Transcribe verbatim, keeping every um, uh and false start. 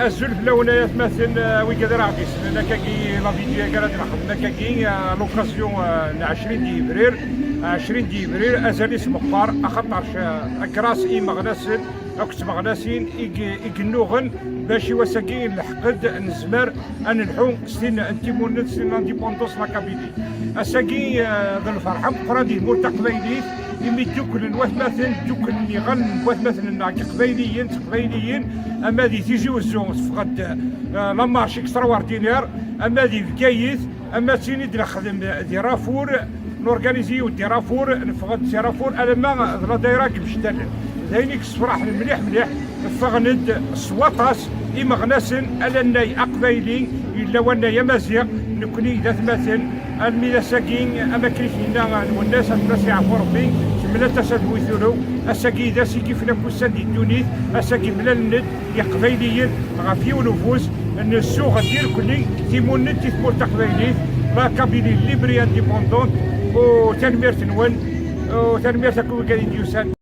Azul fell-awen ay atmaten, eh, wigad ara ɣ-d-yeslen akkagi la vidéo-agi ara d-nexdem akkagi, eh, l'occasion, eh, n ɛecrin d yebrir, ɛecrin d yebrir, azal-is meqqar, axaṭer, eh, grâce i imeɣnasen akked tmeɣnasin i g-, i yennuɣen bac i wass-agi nleḥq-d nezmer ad nelḥu s tin n timunent, s tin n l'indépendance n la Kabylie. Ass-agi, eh, d lferḥ ameqqran di tmurt taqbaylit, imi dduklen watmaten, dduklen iɣallen n watmaten-nneɣ iqbayliyen, tiqbayliyin, ama di Tizi Wezzu teffeɣ-d, eh, la marche extraordinaire, ama di Bgayet, ama d tin i d-nexdem di Rafour, norganizi yiwet di Rafour, neffeɣ-d si Rafour alamma d la dayra n Yemceddalen. D ayen i yessefraḥen mliḥ mliḥ, ffɣen-d s waṭas imeɣnasen, alannay aqbayli, yella wannay amaziɣ, nekkni d atmaten, almi d ass-agi, am akken i k-yenna Lwennas, ad fell-as yeɛfu Rebbi, kemmel a tasa d wi turew, ass-agi d ass i yifen akk ussan di ddunit, ass-agi mlalen-d Iqbayliyen ɣef yiwen ufus, nsuɣ-d irkelli timunent i tmurt taqbaylit, la Kabylie libre et indépendante, u tanemmirt-nwen, u tanemmirt akk i wigad i d-yusan.